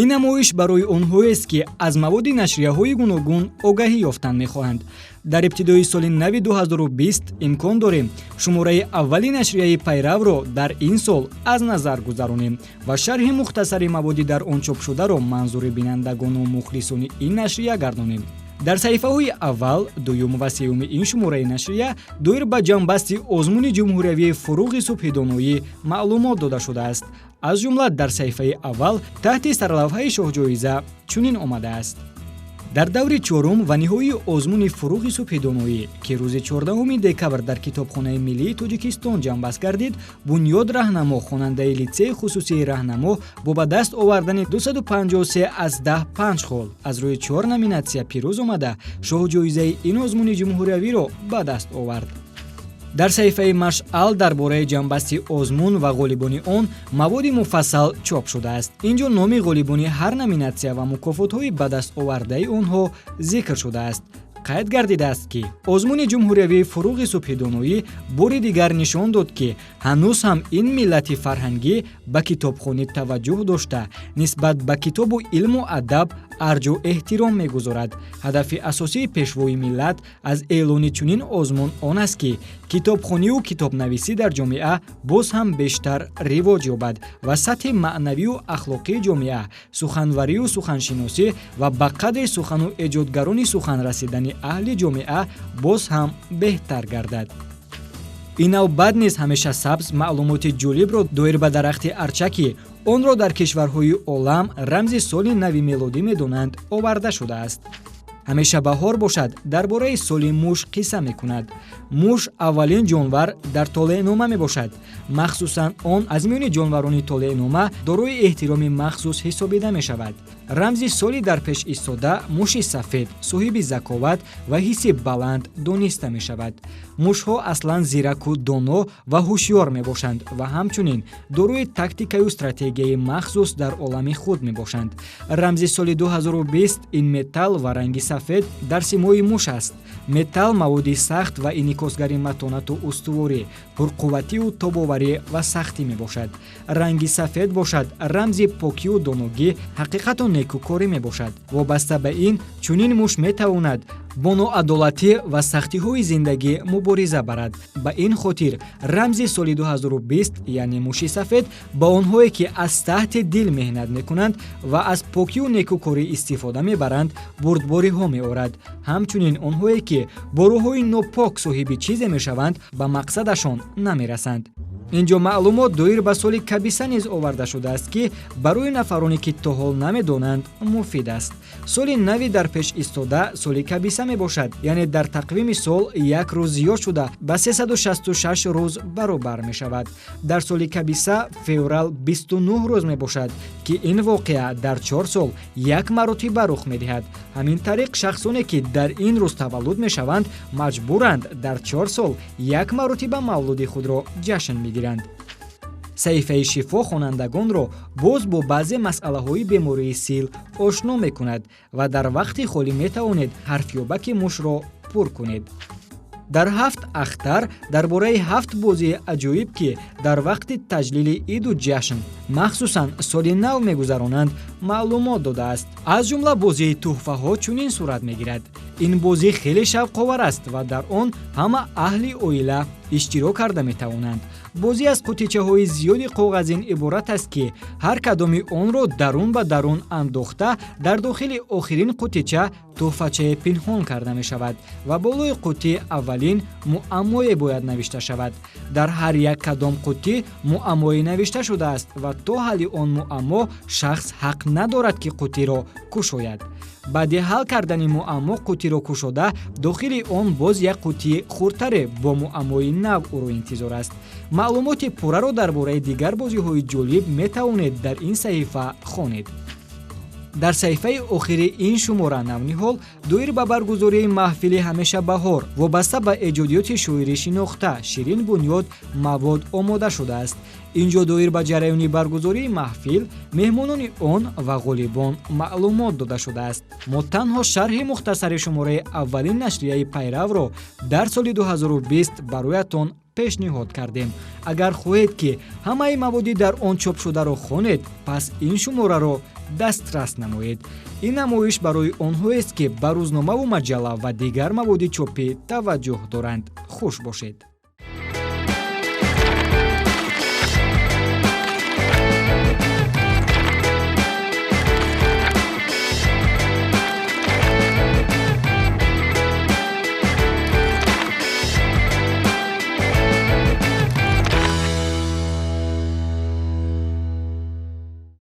Ин намоиш барои онҳоест, ки аз маводи нашрияҳои гуногун огаҳӣ ёфтан мехоҳанд. Дар ибтидои соли нави 2020 имкон дорем шумораи аввали нашрияи Пайравро дар ин сол аз назар гузаронем ва шарҳи мухтасари маводи дар он чопшударо манзури бинандагону мухлисони ин нашрия гардонем. Дар саҳифаҳои аввал, дуюм ва сеюми ин шумораи нашрия доир ба ҷамъбасти озмуни ҷумҳуриявии «Фуруғи субҳи доноӣ» маълумот дода шудааст. Аз ҷумла дар саҳифаи аввал таҳти сарлавҳаи «Шоҳҷоиза» чунин омадааст: Дар даври чорум ва ниҳоии озмуни «Фуруғи субҳи доноӣ», ки рӯзи 14 декабр дар Китобхонаи миллии Тоҷикистон ҷамъбаст гардид, Бунёд Раҳнамо, хонандаи литсеи хусусии «Раҳнамо», бо ба даст овардани 253 аз 10 5 хол аз рӯи чор номинатсия пирӯз омада, шоҳҷоизаи ин озмуни ҷумҳуриявиро ба даст овард. Дар саҳифаи «Машъал» дар бораи ҷамъбасти озмун ва ғолибони он маводи муфассал чоп шудааст. Ин ҷо номи ғолибони ҳар номинатсия ва мукофотҳои ба даст овардаи онҳо зикр шудааст. Қайд гардидааст, ки озмуни ҷумҳуриявии «Фуруғи субҳи доноӣ» бори дигар нишон дод, ки ҳанӯз ҳам ин миллати фарҳангӣ ба китобхонӣ таваҷҷӯҳ дошта, нисбат ба китобу илму адаб арҷу эҳтиром мегузорад. Ҳадафи асосии Пешвои миллат аз эълони чунин озмун он аст, ки китобхонию китобнависӣ дар ҷомеа боз ҳам бештар ривоҷ ёбад ва сатҳи маънавию ахлоқии ҷомеа, суханварию суханшиносӣ ва ба қадри сухану эҷодгарони сухан расидани аҳли ҷомеа боз ҳам беҳтар гардад. Ин навбат низ «Ҳамеша сабз» маълумоти ҷолибро доир ба дарахти арча, ки онро дар кишварҳои олам рамзи соли нави мелодӣ медонанд, оварда шудааст. «Ҳамеша баҳор» бошад, дар бораи соли муш қисса мекунад. Муш аввалин ҷонвар дар толеънома мебошад. Махсусан он аз миёни ҷонварони толеънома дорои эҳтироми махсус ҳисобида мешавад. Рамзи соли дар пеш истода муши сафед, соҳиби заковат ва ҳисси баланд дониста мешавад. Мушҳо аслан зираку доно ва ҳушёр мебошанд ва ҳамчунин дорои тактикаю стратегияи махсус дар олами худ мебошанд. Рамзи соли 2020 ин металл ва ранги сафед дар симои муш аст. Металл маводи сахт ва инъикосгари матонату устуворӣ, пурқувватию тобоварӣ ва сахтӣ мебошад. Ранги сафед бошад, рамзи покию доногӣ, ҳақиқату некукорӣ мебошад. Вобаста ба ин, чунин муш метавонад бо ноадолатӣ ва сахтиҳои зиндагӣ мубориза барад. Ба ин хотир рамзи соли 2020, яъне муши сафед, ба онҳое, ки аз таҳти дил меҳнат мекунанд ва аз покию некукорӣ истифода мебаранд, бурдбориҳо меорад. Ҳамчунин онҳое, ки бо роҳҳои нопок соҳиби чизе мешаванд, ба мақсадашон намерасанд. Ин ҷо маълумот доир ба соли кабиса низ оварда шудааст, ки барои нафароне, ки то ҳол намедонанд, муфид аст. Соли нави дар пеш истода соли кабиса мебошад, яъне дар тақвими сол як рӯз зиёд шуда, ба 366 рӯз баробар мешавад. Дар соли кабиса феврал 29 рӯз мебошад, ки ин воқеа дар 4 сол як маротиба рух медиҳад. Ҳамин тариқ, шахсоне, ки дар ин рӯз таваллуд мешаванд, маҷбуранд дар 4 сол як маротиба мавлуди худро ҷашн мегиранд. Саҳифаи «Шифо» хонандагонро боз бо баъзе масъалаҳои бемории сил ошно мекунад ва дар вақти холӣ метавонед ҳарфёбаки мушро пур кунед. Дар «Ҳафт ахтар» дар бораи ҳафт бозии аҷоиб, ки дар вақти таҷлили иду ҷашн, махсусан соли нав, мегузаронанд, маълумот додааст. Аз ҷумла бозии туҳфаҳо чунин сурат мегирад. Ин бозӣ хеле шавқовар аст ва дар он ҳама аҳли оила иштирок карда метавонанд. Бозӣ аз қутичаҳои зиёди коғазин иборат аст, ки ҳар кадоми онро дарун ба дарун андохта, дар дохили охирин қутича туҳфачае пинҳон карда мешавад ва болои қуттии аввалин муаммое бояд навишта шавад. Дар ҳар як кадом қуттӣ муаммое навишта шудааст ва то ҳалли он муаммо шахс ҳақ надорад, ки қуттиро кушояд. Баъди ҳал кардани муаммо қуттиро кушода, дохили он боз як қуттии хурдтаре бо муаммои нав ӯро интизор аст. Маълумоти пурраро дар бораи дигар бозиҳои ҷолиб метавонед дар ин саҳифа хонед. Дар саҳифаи охири ин шумора «Навниҳол» доир ба баргузории маҳфили «Ҳамеша баҳор» вобаста ба эҷодиёти шоири шинохта Ширин Бунёд мавод омода шудааст. Ин ҷо доир ба ҷараёни баргузории маҳфил, меҳмонони он ва ғолибон маълумот дода шудааст. Мо танҳо шарҳи мухтасари шумораи аввалин нашрияи Пайравро дар соли 2020 бароятон Пешниҳод кардем. Агар хоҳед, ки ҳамаи маводи дар он чопшударо хонед, пас ин шумораро дастрас намоед. Ин намоиш барои онҳоест, ки ба рӯзномаву маҷалла ва дигар маводи чопӣ таваҷҷӯҳ доранд. Хуш бошед!